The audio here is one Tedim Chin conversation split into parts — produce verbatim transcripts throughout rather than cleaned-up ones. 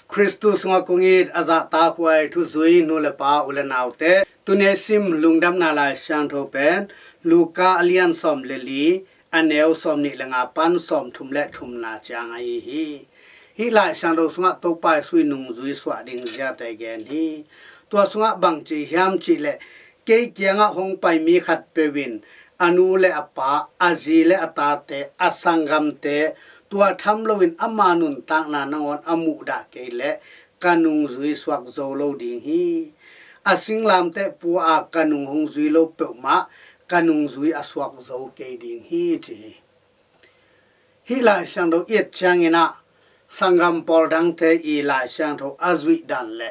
Khristu sungah kong it a zahtakhuai thuzui nu le pa u le naute, tuni a sim lungdamna Lai Siangtho pen Luka a lian sawm le li, a neu sawm nih le nga pan sawm thum le thumna ciang ahi hi. Hih Lai Siangtho sungah Topa Jesu i nungzui suah ding ziate gen hi. Tua sungah bang ci hiam cih leh, kei kiangah hong pai mi khatpeuh in a nu le a pa, a zi le a tate, a sanggamte, tua tham loin ama nuntakna nangawn a muhdah kei leh ka nungzui suak zo lo ding hi. A singlamteh pua-a ka nung hong zui lo peuhmah ka nungzui a suak zo kei ding hi, ci hi. Hih Lai Siangtho i et ciangin ah, sanggam pawl dangte i Lai Siangtho a zuih dan le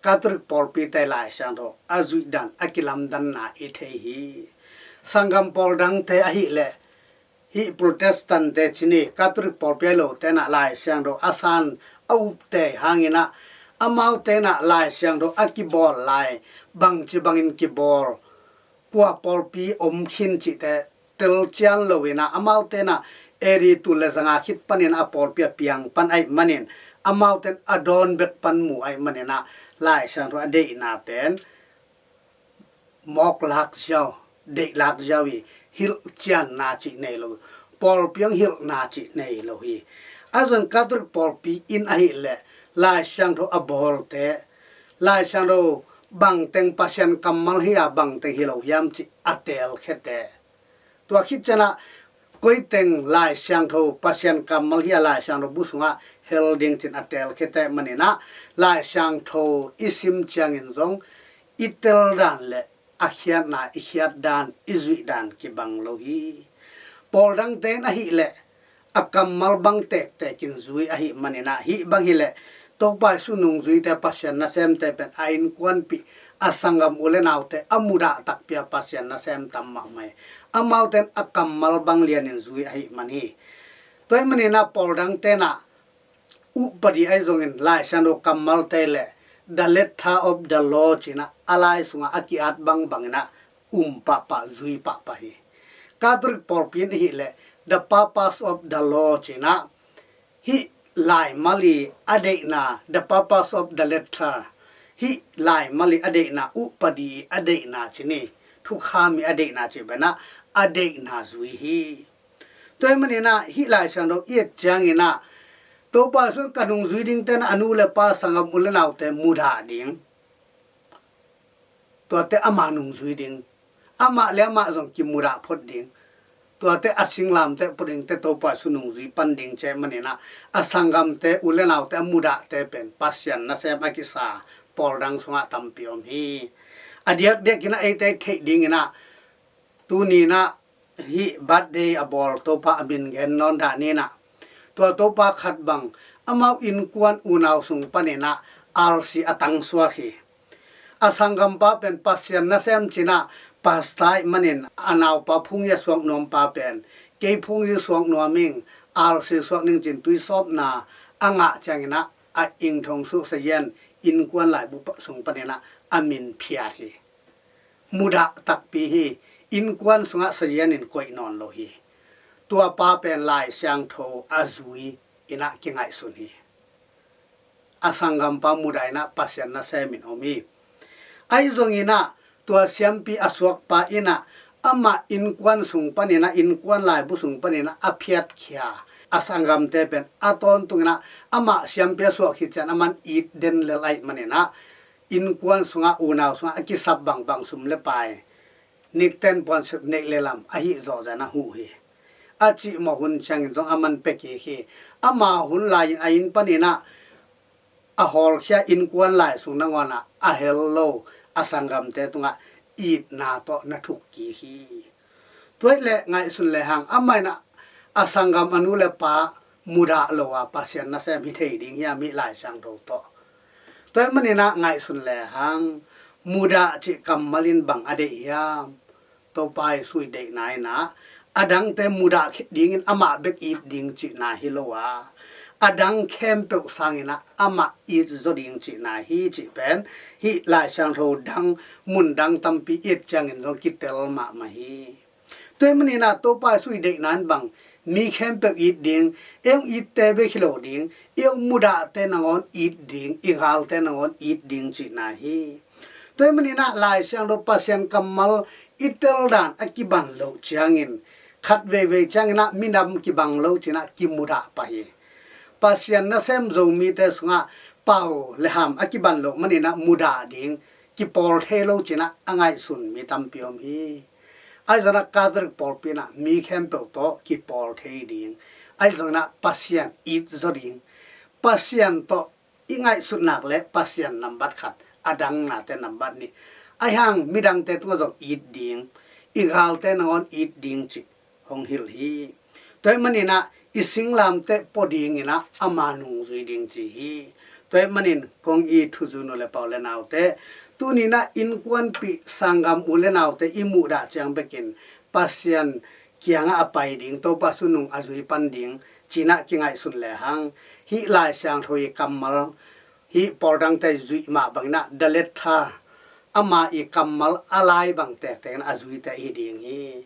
Catholic pawlpite Lai Siangtho a zuih dan a kilamdanna i thei hi. Sanggam pawl dangte ahih leh, hih Protestant-te ci ni, Catholic pawlpi a hi lote in ah Lai Siangtho a san a upte hangin ah, amaute in ah Lai Siangtho a kibawl lai, bangci bangin kibawl, kua pawlpi om khin cihte tel cian loin ah, amaute in ah A D tul le zanga khit panin a pawlpi a piang pan ahih manin, amaute in a dawn bek pan mu ahih manin ah, Lai Siangtho a deihna pen mawk lak ziau, deih lak ziau hi. Hilh cianna cih nei lo, pawlpi hong hilhna cih nei lo hi. A zon Catholic pawlpi in ahih leh, Lai Siangtho a bawlte, Lai Siangtho bangteng Pasian kammal hi a, bangteng hi lo hiam cih a teelkhiate, tua khit ciangin ah koiteng Lai Siangtho Pasian kammal hi a, Lai Siangtho bu sungah hel ding ci-in a teelkhiate ahih manin ah, Lai Siangtho i sim ciangin zong i tel dan le a khiatna i khiat dan, i zuih dan kibang lo hi. Pawl dangte in ahih leh, a kammal bang tektek in zui ahih manin ah, hih bang hi leh Topa Jesu nungzuite, Pasian nasemte pen a innkuanpih, a sanggam u le naute a mudah takpi a Pasian nasem tam mahmah hi. Amaute in a kammal bang lianin zui ahih man hi. Tua ahih manin ah pawl dangte in ah upadi ahi zongin Lai Siangtho kammalte le the letter of the law ci-in ah a lai sungah a ki-at bangbangin ah um pahpah, zui pahpah hi. Catholic pawlpi in ahih leh the purpose of the law ci-in ah, hih laimal i a deihna, the purpose of the letter, hih laimal i a deihna, upadi i a deihna ci ni, thukham i a deihna cih banah a deihna zui hi. Tua ahih manin ah hih Lai Siangtho i et ciangin ah, Topa Jesu in ka nungzui dingte in ah a nu le pa, sanggam u le naute mudah ding, tuate ama nungzui ding, amah le amah zong kimudah phot ding, tuate a singlamteh pua dingte Topa Jesu nungzui pan ding ci ahih manin ah, a sanggamte, u le naute a mudahte pen Pasian nasem a kisa pawl dang sungah tampi om hi. A diakdiakin ah eite i theih dingin ah, tuni in ah hih birthday a bawl Topa a min gen nawn dah ni in ah, tua Topa khat bang amau innkuan unau sung panin ah R C a tangsuak hi. A sanggampa pen Pasian nasem ci-in ah pastor ahih manin, a naupa phungyi a suak nuampa pen, kei phungyi suak nuam ing, R C suak ning ci-in tuisawpna a ngah ciangin ah, a ingthong suh sazian innkuan laibu sung panin ah a min phiat hi. Mudah takpi hi. Innkuan sungah sazian in koih nawn lo hi. Tua pa pen Lai Siangtho a zui in ah kingaihsun hi. A sanggampa mudah in ah Pasian nasem in om hi. Ahi zongin ah, tua siampi a suakpa in ah, amah innkuan sung panin ah, innkuan laibu sung panin ah a phiatkhia a sanggamte pen a tawntungin ah, amah siampi a suak khit ciang aman it den lel ahih manin ah, innkuan sungah, unau sungah a kisap bangbang sum le pai, nikten puansilh, neih le lam ahi zawh zah in ah huh hi. A cihmawh hun ciangin zong aman pia kik hi. Ama hun lai-in a inn panin ah a hawlkhia innkuan lai sung nangawn ah a hel lo a sanggamte tungah itna tawh na thuk kik hi. Tua ahih leh ngaihsun lehang, amah in ah a sanggam, a nu le pa mudah lo a Pasian nasem hi thei ding hiam, hih Lai Siangtho tawh? Tua ahih manin ah ngaihsun lehang, mudah cih kammal in bang a deih hiam? Topa Jesu i deihna in ah, a dangte mudah khit dingin amah bek it ding cihna hi lo a, a dang khempeuh sangin ah amah it zaw ding cihna hi cih pen, hih Lai Siangtho dang, mun dang tampi i et ciangin zong kitel mahmah hi. Tua ahih manin ah Topa Jesu i deihna in bang Mi khempeuh it ding, ei hong itte bek hi lo ding, ei hong mudahte nangawn it ding, i galte nangawn it ding cihna hi. Tua ahih maninah Lai Siangtho Pasian kammal i teldan a kiban loh ciangin, khat veivei cianginah minam kibang lo cinah kimudah pah hi. Pasian nasem Zomite sungah pau le ham a kiban loh maninah mudah ding kipawl thei lo cinah a ngaihsun mi tampi om hi. Ahi zonah Catholic pawlpi inah mi khempeuh tawh kipawl thei ding, ahi zonginah Pasian it zaw ding, Pasian tawh i ngaihsutnak le Pasian nambat khat, a dangnate nambat nih. Ahi hang midangte tungah zong it ding, i galte nangawn it ding cih hong hilh hi. Tua ahih maninah i singlamteh pua dinginah ama nungzui ding ci hi. Tua ahih manin kong it thuzui nu le pa u le naute, tuninah innkuanpih sanggam u le naute i muhdah ciang bekin Pasian kiangah a pai ding, Topa Yesu nung a zui pan ding cinah kingaihsun lehang, hih Lai Siangtho i kammal, hih pawldangte i zuih mah banginah Daletha ama i kammal a lai bang tektek inah a zuite i hi ding hi.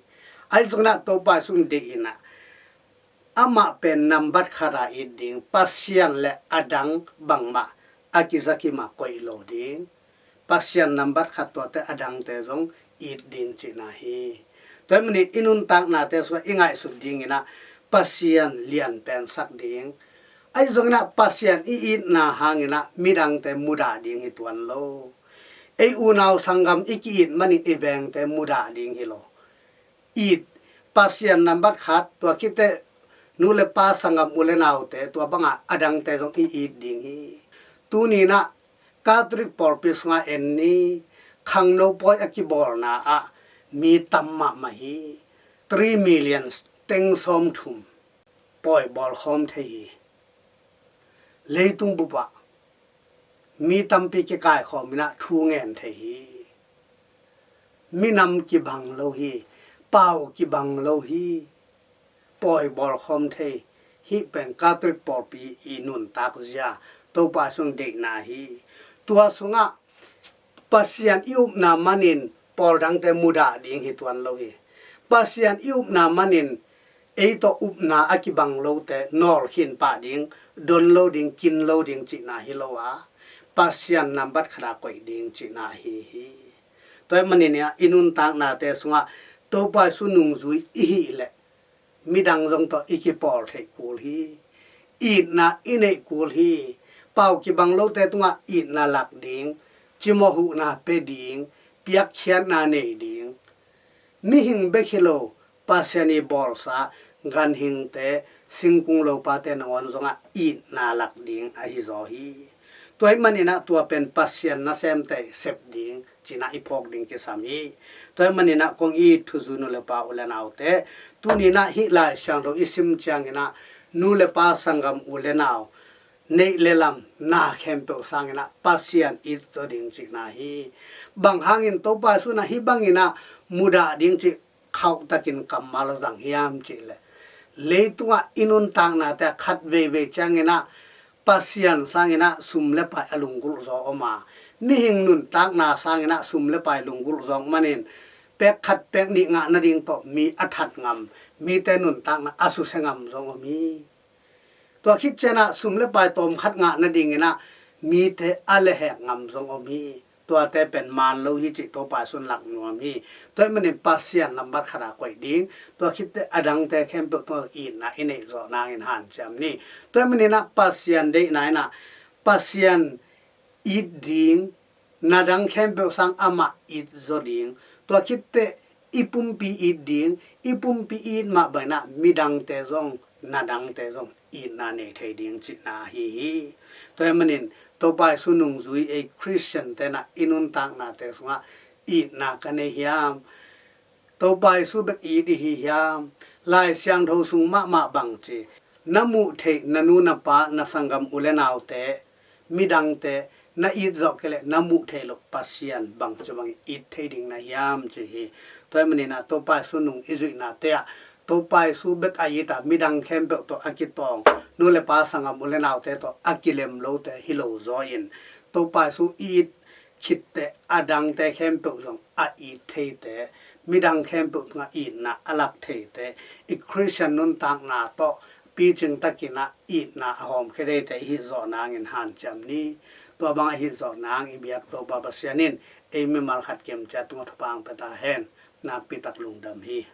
Ahi zonginah Topa Yesu in deih inah amah pen nambat khata it ding, Pasian le a dang bangmah a kizakim a koih lo ding. Pasian nambat khat tuate a dangte zong it ding cihna hi. Tua ahih manin i nuntaknate sungah i ngaihsut dinginah Pasian lianpen sak ding. Ahi zonginah Pasian i itna hanginah midangte mudah ding hi tuan lo. Ei unau sanggam i ki-it manin i vengte mudah ding hi lo. It, Pasian nambat khat, tua khitteh nu le pa sanggam u le naute, tua bangah a dangte zong i it ding hi. Tuninah Catholic pawlpi sungah en ni, khangno pawi a kibawlna ah mi tam mahmah hi. Three million, teng sawmthum pawi bawl khawm thei hi. Leitung bupah mi tampi kikaikhawm inah thu ngen thei hi. Minam kibang lo hi, pau kibang lo hi, pawi bawl khawm thei. Hih pen Catholic pawlpi i nuntak zia, Topa Yesu in deihna hi. Tua sungah Pasian i upna manin pawldangte mudah ding hi tuan lo hi. Pasian i upna manin ei tawh upna a kibang lote nawlkhin pah ding, don lo ding, kin lo ding cihna hi lo a, Pasian nambat khata koih ding cihna ahi hi. Tua ahih maninah i nuntaknate sungah Topa Yesu nungzui i hih leh midang zong tawh i kipawl theih kul hi. Itna i neih kul hi. Pau kibang lote tungah itna lak ding, cimawh huhna pia ding, piakkhiatna nei ding. Mihing bek hi lo, Pasian i bawlsa ganhingte, singkung lopate nangawn zongah itna lak ding ahi zaw hi. Tua ahih maninah tua pen Pasian nasemte i sep ding cinah i phawk ding kisam hi. Tua ahih maninah kong it thuzui nu le pa u le naute, tuninah hih Lai Siangtho i sim cianginah nu le pa sanggam u le nau, neih le lam, na khempeuh sanginah Pasian it zaw ding cihna hi. Bang hangin Topa Yesu inah hih banginah mudah ding cih khauhtakin kammal zang hiam cihleh, leitungah i nuntaknate ah khat veivei cianginah Pasian sanginah sum le pai a lunggulh zaw om a, mihing nuntakna sanginah sum le pai lunggulh zaw manin pek khat pek nih ngah nading tawh mi a that ngam, mite nuntakna a susia ngam zong om hi. Tua khit cianah sum le pai tawm khat ngah nadinginah mite a lehhek ngam zong om hi. Tuate pen maan lo hi cih Topa Yesu in lak nuam hi. Tua ahih manin Pasian nambat khata koih ding, tua khitteh a dangte khempeuh tungah itna i neih zawh nangin hanciam ni. Tua ahih maninah Pasian deihna inah Pasian it ding, na dang khempeuh sang amah it zaw ding. Tua khitteh i pumpi it ding, i pumpi it mah banginah midangte zong, na dangte zong itna nei thei ding cihna ahi hi. Tua ahih manin Topa Jesu nungzui ei Khristian tenah i nuntaknate sungah itna ka nei hiam? Topa Jesu bek it i hi hiam? Lai Siangtho sung mahmah bangci, na muh theih na nu na pa, na sanggam u le naute, midangte na it zawh kei leh na muh theih loh Pasian bangci bangin it thei ding na hiam ci hi. Tua ahih maninah Topa Jesu nung i zuihnate ah Topa Jesu bek a it a, midang khempeuh tawh a kitawng, nu le pa, sanggam u le naute tawh a kilem lote hi lo zaw in, Topa Jesu i it khitteh a dangte khempeuh zong a it theite, midang khempeuh tungah itna a lak theite, i Khristian nuntakna tawh picing takin ah itna a hawmkhia theite i hih zawh nangin hanciam ni. Tua bang a hih zawh nang i biak Topa Pasian in ei mimal khat kimciat tungah thupha hong pia ta hen. Nakpi tak lungdam hi.